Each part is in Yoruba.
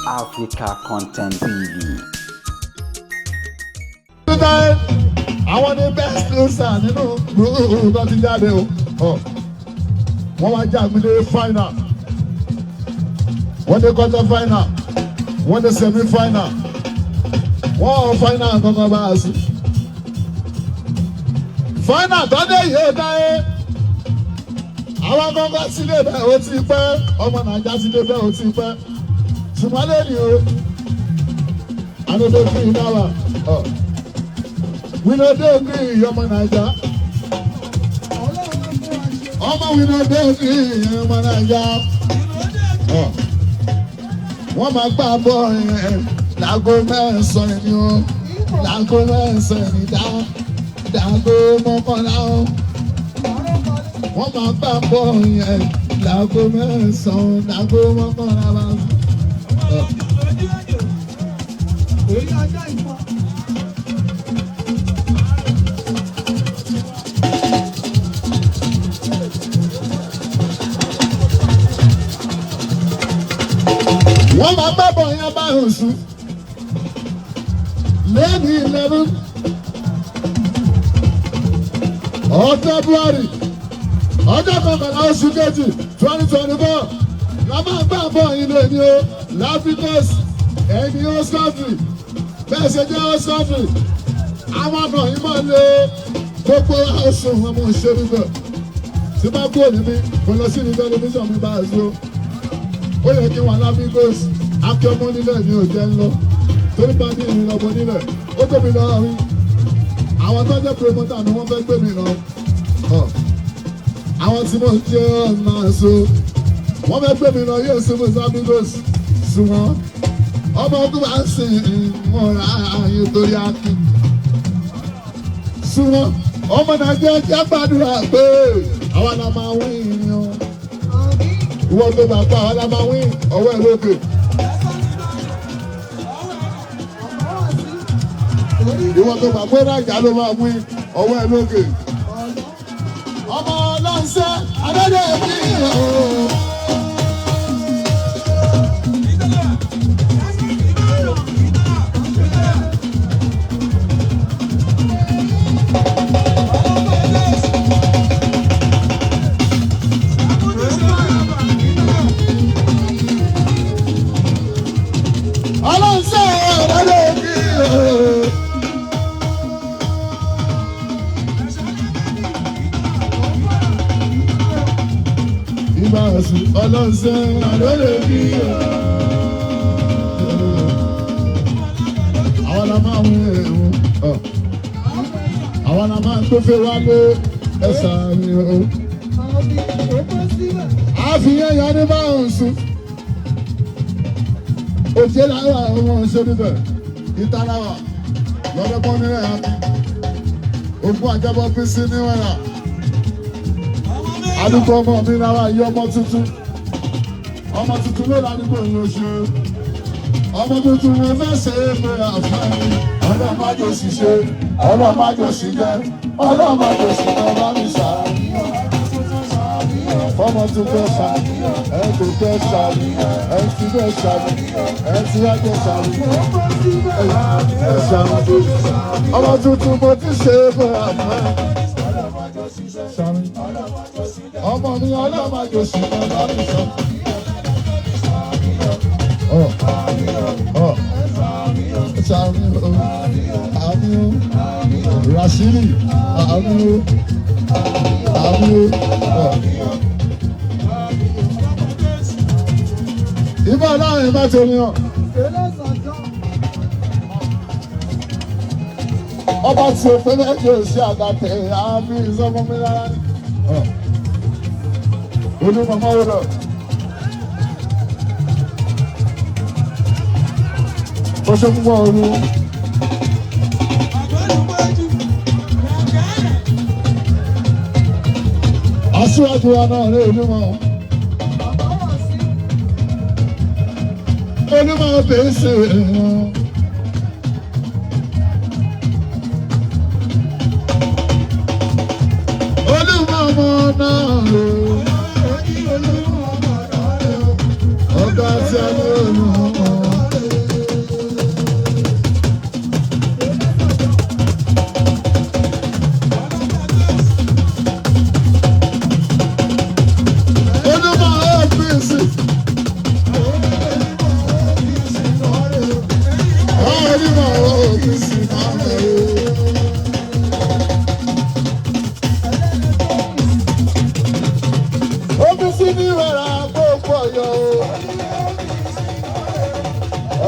Africa Content TV. Àwọn ní best loser nínú group tó ti jáde o. Wọ́n wá jáde dé final, wọ́n dé quarter final, wọ́n dé semi final, wọ́n final kankan bá a sí. Final tó dé yìí ó dáyé, àwọn kankan sí lè bẹ́ẹ̀ ó ti pẹ́, ọmọ Nàìjíríà sí lè bẹ́ẹ̀ ó ti pẹ́, ṣùgbọ́n lẹ́yìn o, àdódó fún iná wa. We no dey gree, ọmọ Naija. Ọmọ, we no dey gree, ọmọ Naija. Wọ́n máa gbá bọ́ọ̀lù yẹn láago 9 ni ó, láago 9 ní dá dáago 11 ó. Wọ́n máa gbá bọ́ọ̀lù yẹn láago 9, láago 11 bá. Wọ́n máa gbá bọ́ọ̀lù yẹn báyìí sùn lẹ́ni 11 of February, ọjọ́ 11 oṣù kejì 2024 la máa gbá bọ́ọ̀lù yìí lónìí o. Láfíkọ́s ẹni host country, bẹ́ẹ̀ ṣe jẹ́ host country, àwọn ọ̀nà yìí máa lé gbogbo oṣù wọn mọ̀ ṣe níbẹ̀. Tí bá kúrò níbí, mo lọ sí ní tẹlifíṣàn mi bá a ṣe ó yẹ kí wọn láfíkọ́s akẹ́mọ́ nílẹ̀ ní òjẹ́ ńlọ torí bá ní ìrìn lọ́bọ nílẹ̀ ó tóbi lọ́wọ́ mi. Àwọn tó jẹ́ promoter ni wọ́n fẹ́ gbé mi lọ. Àwọn tí mo jẹ́ máa so wọ́n fẹ́ gbé mi lọ yóò sí Mozambique, ṣùgbọ́n ọmọ ogun máa ń sìn mọ́ra ayé torí akin. Ṣùgbọ́n ọmọ Nàìjíríà jẹ́ gbàdúrà pé àwa la máa wí ìrìn o. Ìwọ tó bá pa, àwa la máa wí, ọwọ́ ẹ̀ lókè. Ìwọ tó bá pé Nàìjà ló máa wí, ọwọ́ ẹ̀ lókè. Ọmọ ọlọ́sẹ̀ adọ́dẹ̀ mi o. Ọlọ́sẹ̀ adọ́dẹ̀ mi o. Ìbá ọ̀sùn ọlọ́sẹ̀ adọ́dẹ̀ mi o. Àwọn la máa ń ẹ̀wọ̀n, àwọn la máa ń tó fẹ́ wálé ẹ̀sà mi o. Àfihàn yẹn ní bá ń sùn. Òjé lára àwọn ṣe níbẹ̀, ìtalára lọ́dọ́gbọ́n nílẹ̀ yẹn. Ògùn àjẹbọ fi sí níwẹ̀rà. Àdúgbò ọmọ mi lára yí ọmọ tuntun. Ọmọ tuntun ló ládùúgbò yìí oṣù. Ọmọ tuntun mo fẹ́ ṣe é pé àfáàní. Ọlọ́mọdé ṣiṣẹ́, ọlọ́mọdé ṣiṣẹ́, ọlọ́mọdé ṣiṣẹ́ bá mi ṣàníyàn. Fọmọ tuntun ṣàní, ẹ kò fẹ́ ṣàní, ẹ ti fẹ́ ṣàní, ẹ ti wá fẹ́ ṣàní, ẹ ṣàní. Ọmọ tuntun mo ti ṣe é pé àfáàní. Ṣàní. Ọmọ mi ọlọ́mọdé ṣiṣẹ́ bá mi ṣàní. Ọ̀ ọ̀ ṣàmì o, àmì o, Rashidi, àmì o, àmì o. Ìbá láàrin bá torí hàn. Ọba tí o fẹ́ mẹ́jọ sí àgàtẹ̀ àmì ìsọmọ mi rárá ni. Olúmọmọ wò lọ. Ó ṣe púpọ̀ olú. Aṣíwájú wa náà rí olúmọ. Olúmọ bèsè èèyàn. Olúmọ ọmọ náà rè. Ọ̀gá tí a ní olúmọ.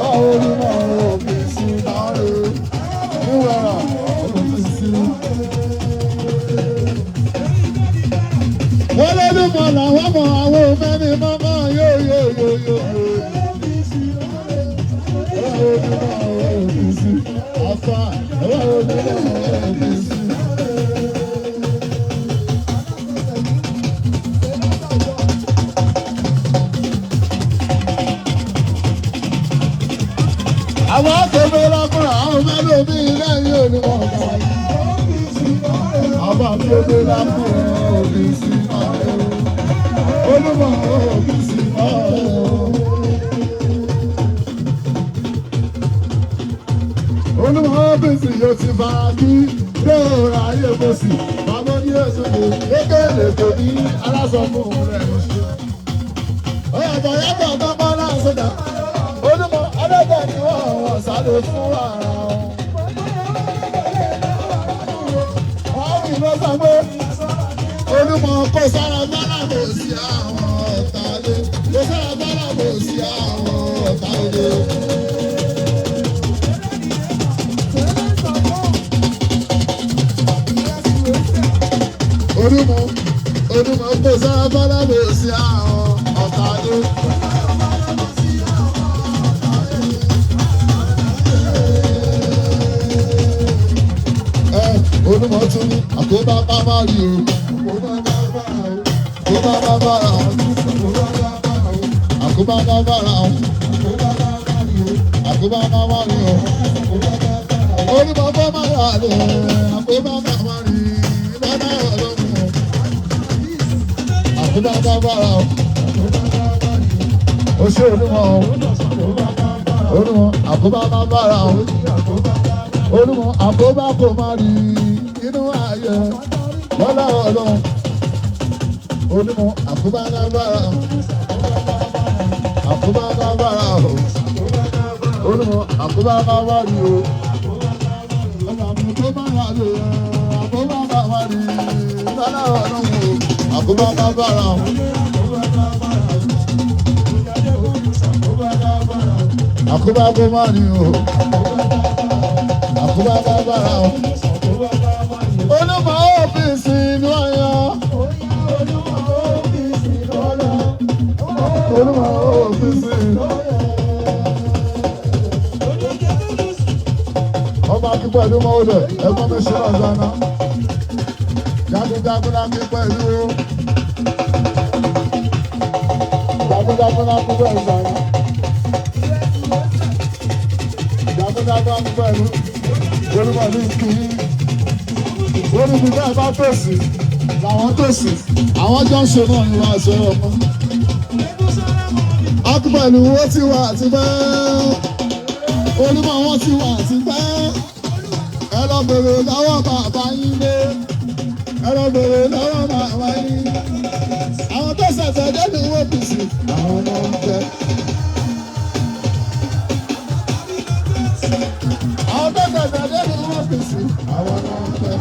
Olúmọ OPC náà rè níwẹ̀rà OPC. Wọ́n lọ́dúnmọ̀ làwọn mọ̀ àwọn òmẹ́ni mọ́mọ́ yóò yóò yóò yóò. Olúmọ OPC afa olúmọ OPC. Àwọn akọ̀wé lọ́kùnrin àwọn mẹ́lòmí lẹ́yìn olúmọ ọ̀gá. Àwọn akọ̀wé lọ́kùnrin OPC náà rè olúmọ OPC náà rè. Olúmọ OPC yóò ti bá a kí lóòrà ayé bòsì bàbá ní èso kò kékeré kò ní aláṣọ fún rẹ̀ ṣe. Ọ̀yàtọ̀ yàtọ̀ tọ́pọ̀ náà sọ̀dà olúmọ ọlọ́dẹ ni wọ́n wọ̀ sáré fún ara wọn. Wọ́n rí ló sọ pé olúmọ kò sára bọ́lá kò sí àwọn ọ̀tá lé kò sára bọ́lá kò sí àwọn ọ̀tá lé. Olúmọ olúmọ kò sára bọ́lá kò sí àwọn ọ̀tá lé. Ẹ olúmọ tún ní àkóbá bá má rí o. Àkóbá bá bára o. Àkóbá bá bára o. Àkóbá bá má rí o. Olúmọ bá má rà lè. Àkóbá bá má rí. Bàbá ọlọ́run o. Àkóbá bá bára o. O ṣé olúmọ o. Olúmọ àkóbá bá bára o. Olúmọ àkóbá kò má rí inú ayé lọ́lá ọlọ́run. Olúmọ àkóbá bá bára o. Àkóbá bá bára o. Olúmọ àkóbá bá bá rí o. Àkóbá bá rí o. Àkóbá bá bá rí lọ́lá ọlọ́run o. Àkóbá bá bára o. Àkóbá kò má rí o. Àkóbá bá bára o. Olúmọ OPC inú ọyọ. Olúmọ OPC. Ọba akíkọ̀ ẹ̀dùn mọ́ ọdẹ, ẹ̀gbọ́n mi ṣe ọ̀dọ́ àná. Jagunjagun la kí pẹ̀lú o. Jagunjagun la kí pẹ̀lú àná. Jagunjagun la kí pẹ̀lú. Olúmọ ní kí í. Olùbí bẹ́ẹ̀ bá tòsí, làwọn tòsí, àwọn jọ ń ṣe náà ni wọ́n á ṣe ọmọ. Akípẹ̀lú ó ti wà tipẹ́. Olúmọ wọn ti wà tipẹ́. Ẹ lọ bèrè lọ́wọ́ bàbá yín lé. Ẹ lọ bèrè lọ́wọ́ bàbá yín. Àwọn tó ṣẹ̀ṣẹ̀ dẹ́nu OPC, àwọn náà ń jẹ. Àwọn tó ṣẹ̀ṣẹ̀ dẹ́nu OPC, àwọn náà ń jẹ.